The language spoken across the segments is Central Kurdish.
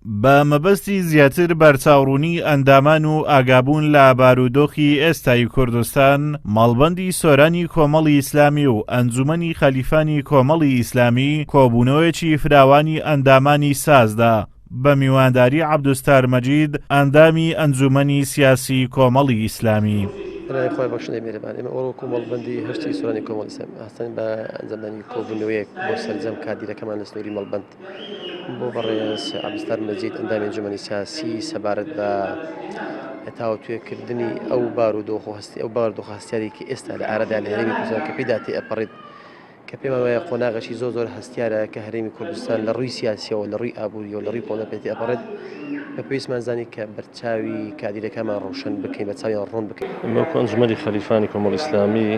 بە مەبەستی زیاتر بەرچاوڕوونی ئەندامان و ئاگابوون لە بارودۆخی ئێستای کوردستان، مەڵبەندی سۆرانی کۆمەڵی ئیسلامی و ئەنجومەنی خەلیفانی کۆمەڵی ئیسلامی کۆبوونەوەیەکی فراوانی ئەندامانی سازدا بە میوانداری عەبدولستار مەجید ئەندامی ئەنجومەنی سیاسی کۆمەڵی ئیسلامی. بەناوی خوای بەخشندەی میهرەبان ئێمە ئەوڕۆ وەکو مەڵبەندی هەشتی سۆرانی کۆمەڵی ئیسلامی هەستاین بە ئەنجامدانی کۆبوونەوەیەک بۆ سەرجەم کادیرەکەمان لە سنووری مەڵبەند بۆ بەڕێز عەبدولستار مەجید ئەندامی ئەنجومەنی سیاسی سەبارەت بە تاوتوێکردنی ئەو بارودۆخ و هەستی ئەو بارودۆخە هەستیاری کە ئێستا لە ئارەدا لە هەرێمی کوردستان کە پێدا تێئەپەڕێت کە پێمان وایە قۆناغێکی زۆر زۆر هەستیارە کە هەرێمی کوردستان لە ڕووی سیاسیەوە لە ڕووی ئابووریەوە لە ڕووی کۆمەڵگە پێ تێئەپەڕێت بە پێویستمان زانی کە بەرچاوی کادیرەکانمان ڕۆشن بکەین بە چاویان ڕوون بکەین. ئێمە وەکو ئەنجومەنی خەلیفانی کۆمەڵی ئیسلامی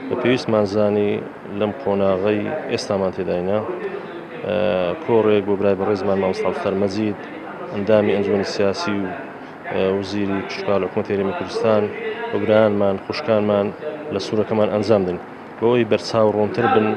بە پێویستمان زانی لەم قۆناغەی ئێستامان تێداینە کۆڕێک بۆ برای بەڕێزمان مامۆستا عەبدولستار مەجید ئەندامی ئەنجومەنی سیاسی و وزیری کشتوکاڵ حکوومەتی هەرێمی کوردستان و برایانمان خوشکانمان لە سوورەکەمان ئەنجام دەین. بۆ ئەوەی بەرچاو ڕوونتر بن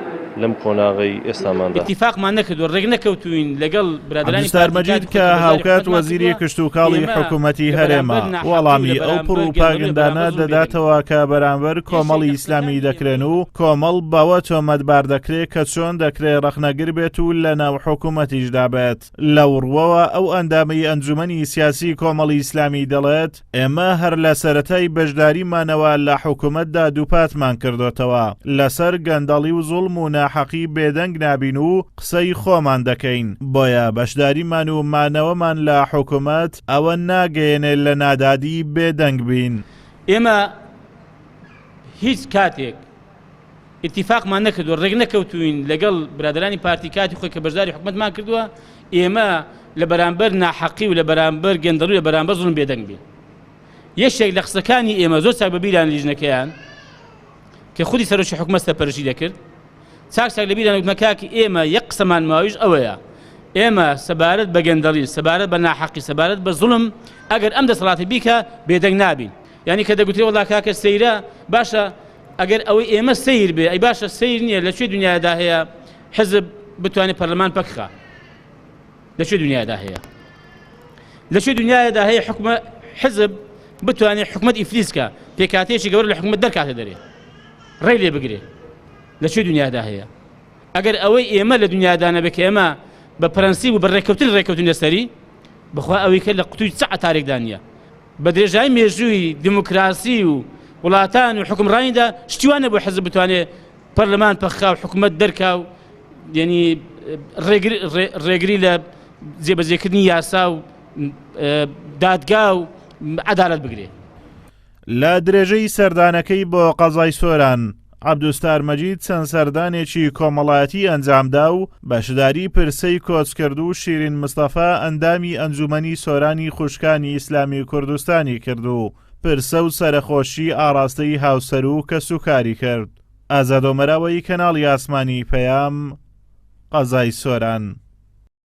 لەم قۆناغەی ئێستاماندا. ئیتیفاقمان نەکردووە، ڕێک نەکەوتووین لەگەڵ برادەرانی عەبدولستار پارتی مەجید کاتی کە خۆی کە بەشداری هاوکات حکومەتمان وەزیری کردووە، کشتوکاڵی ئێمە حکومەتی لە هەرێمە، بەرامبەر ناحەقی و لە وەڵامی ئەو بەرامبەر گەندەڵی و لە پڕوپاگندانە بەرامبەر زوڵم بێدەنگین. دەداتەوە کە بەرامبەر یەکێک کۆمەڵی لە ئیسلامی قسەکانی ئێمە دەکرێن و کۆمەڵ بەوە تۆمەتبار دەکرێ کە چۆن دەکرێ ڕەخنەگر بێت و لەناو حکومەتیشدا بێت. لەو ڕووەوە ئەو ئەندامەی ئەنجومەنی سیاسی کۆمەڵی ئیسلامی دەڵێت، ئێمە هەر لە سەرەتای بەشداریمانەوە لە حکومەتدا دووپاتمان کردۆتەوە لەسەر گەندەڵی و زوڵم و ناحەقی بێدەنگ نابین و قسەی خۆمان دەکەین، بۆیە بەشداریمان و مانەوەمان لە حکومەت ئەوە ناگەیەنێ لە نادادی بێدەنگ بین. ئێمە هیچ کاتێک ئیتیفاقمان نەکردووە، ڕێک نەکەوتووین لەگەڵ برادەرانی پارتی کاتی خۆی کە بەشداری حکومەتمان کردووە، ئێمە لە بەرامبەر ناحەقی و لە بەرامبەر گەندەڵی و لە بەرامبەر زوڵم بێدەنگ بین. یەکێک لە قسەکانی ئێمە زۆر چاک بەبیران لیژنەکەیان کە خودی سەرۆکی حکومەت سەرپەرشتی دەکرد، چاک چاک لەبیران وتمە کاک ئێمە یەک قسەمان ماویش ئەوەیە ئێمە سەبارەت بە گەندەڵی، سەبارەت بە ناحەقی، سەبارەت بە زوڵم ئەگەر ئەم دەسەڵاتی بیکا بێدەنگ نابین. یانی کە دەگوترێ وەڵا کاکە سەیرە باشە ئەگەر ئەوەی ئێمە سەیر بێ ئەی باشە سەیر نییە لە کوێ دنیادا هەیە حزب بتوانێت پەرلەمان پەکخا لە کوێ دنیادا هەیە لە کوێ دنیادا هەیە حکومە حزب بتوانێت حکومت ئیفلیس کە پێکاتێکی گەورە لە حکومت دەرکاتە دەرێ ڕێ لێ بگرێ لە کوێ دنیادا هەیە ئەگەر ئەوەی ئێمە لە دنیادا نەبێت کە ئێمە بە پرەنسیب و بە ڕێککەوتن ڕێککەوتن لەسەری بخوا ئەوەی کە لە قوتوی چ عەتارێکدا نییە بە درێژایی مێژووی دیموکراسی و وڵاتان و حوکمڕانیدا شتی وا نەبوو حزب بتوانێ پەرلەمان پەخا و حکومەت دەرکا و یعنی ڕێگری لە جێبەجێکردنی یاسا و دادگا و عەدالەت بگرێ. لە درێژەی سەردانەکەی بۆ قەزای سۆران، عەبدولستار مەجید چەند سەردانێکی کۆمەڵایەتی ئەنجامدا و بەشداری پرسەی کۆچکردوو شیرین مستەفا ئەندامی ئەنجومەنی سۆرانی خوشکانی ئیسلامی کوردستانی کرد و پرسە و سەرەخۆشی ئاڕاستەی هاوسەر و کەسوکاری کرد. ئازاد ئۆمەراوەیی کەناڵی ئاسمانی پەیام، قەزای سۆران.